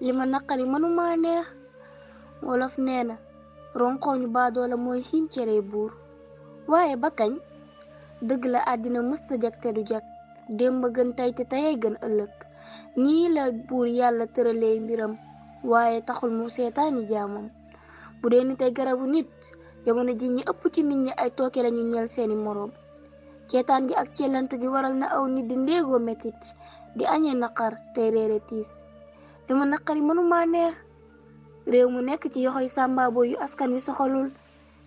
li ma naqari mënuma neex. wolof nee na ronkooñu baadoola mooy siim cere buur. waaye ba kañ? dëgg la àddina mësta jag te du jag. démb gën tey te teyay gën ëllëg. nii la buur yàlla tëralee mbiram. waaye taxul mu seetaani jaamam. bu dee ni tey garabu nit jamono ji ñi ëpp ci nit ñi ay tooke lañu ñeel seeni moroom. ceetaan gi ak cellantu gi waral na aw nit di ndéegoo metit di añee naqar tey reere tiis. li ma naqari mënuma neex. réew mu nekk ci yoxoy sàmbaabo yu askan wi soxalul.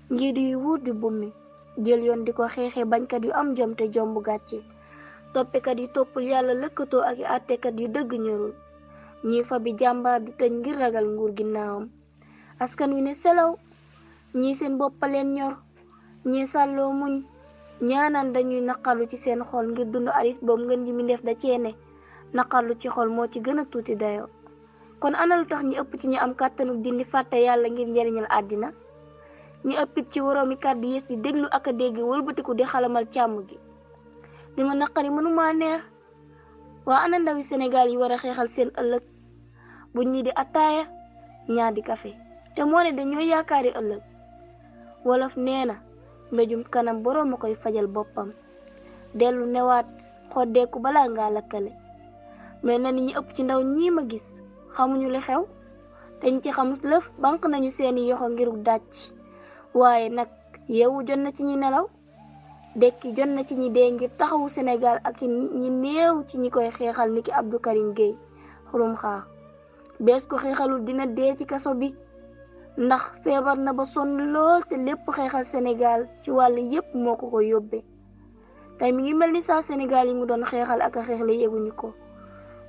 njiit yu wuur di bummi jël yoon di ko xeexee bañkat yu am jom te jomb gàcce. toppekat yu toppul yàlla lëkkatoo ak i àttekat yu dëgg ñërul. ñuy fa bi jàmbaar di tëj ngir ragal nguur ginnaawam. askan wi ne selaw ñii seen boppaleen ñor ñii sàlloo muñ ñaanaan dañuy naqarlu ci seen xol ngir dund aris boobu ngeen ji mi def da ceene. naqarlu ci xol moo ci gën a tuuti dayoo. kon ana lu tax ñi ëpp ci ñi am kàttanu dindi fàtte yàlla ngir njariñal àddina. ñi ëppit ci woroomi kàddu yées di déglu ak a dégg wëlbatiku di xalamal càmm gi. li ma naqari mënuma neex. waa ana ndawi Sénégal yi war a xeexal seen ëllëg. buñ ñi di attaaya ñaar di kafe te moo ne dañoo yaakaari ëllëg. wolof nee na mbéjum kanam boroom a koy fajal boppam. dellu newaat xoddeeku balaa ngaa lakkale. mel na ni ñi ëpp ci ndaw ñii ma gis xamuñu li xew. teñ ci xamus lëf bank nañu seeni yoxo ngiru dàcc. waaye nag yeewu jot na ci ñi nelaw. dekki jot na ci ñi dee ngir taxawu Sénégal ak ñi néew ci ñi koy xeexal niki Abdou Karim Gueye xurum xaax. bees ko xeexalul dina dee ci kaso bi ndax feebar na ba sonn lool te lépp xeexal Sénégal ci wàll yépp moo ko yóbbee. tey mi ngi mel ni saa Sénégal yi mu doon xeexal ak a xeexle yéguñu ko.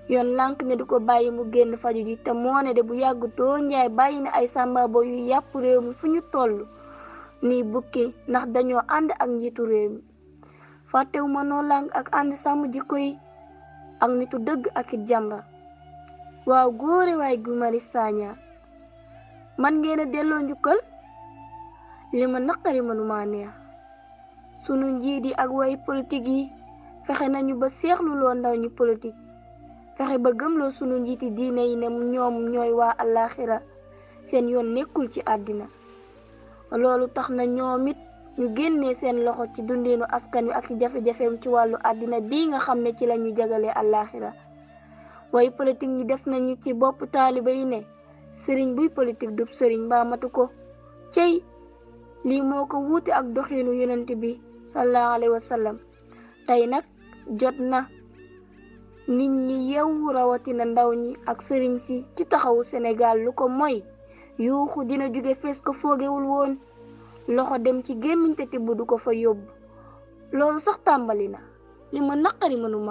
yoon lànk ne du ko bàyyi mu génn faju ji te moo ne de bu yàgg too njaay bàyyi na ay sàmbaabo yu yàpp réew mi fu ñu toll nii bukki ndax dañoo ànd ak njiitu réew mi. fàttewu ma noo làng ak ànd sàmm jikko yi ak nitu dëgg ak it Jamra. waaw góore waay Guy Marius Sagna man ngeen a delloo njukkal. li ma naqari mënuma neex. sunu njiit yi ak way politique yi fexe nañu ba seexluloo ndaw ñi politique. fexe ba gëmloo sunu njiiti diine yi ne ñoom ñooy waa àllaaxira seen yoon nekkul ci àddina. loolu tax na ñoom it ñu génnee seen loxo ci dundinu askan wi ak jafe-jafeem ci wàllu àddina bii nga xam ne ci lañu jagalee àllaaxira. waaye politique ñi def nañu ci bopp taaliba yi ne sëriñ buy politique dub sëriñ mbaa matu ko. cey lii moo ko wuute ak doxinu yonent bi sallallahu alayhi wa sallam. tey nag jot na nit ñi yeewu rawatina ndaw ñi ak sëriñ si ci taxawu Sénégal lu ko mooy yuuxu dina jóge fees ko foogewul woon. loxo dem ci gémmiñ te tibb du ko fa yóbbu. loolu sax tàmbali na. li ma naqari mënuma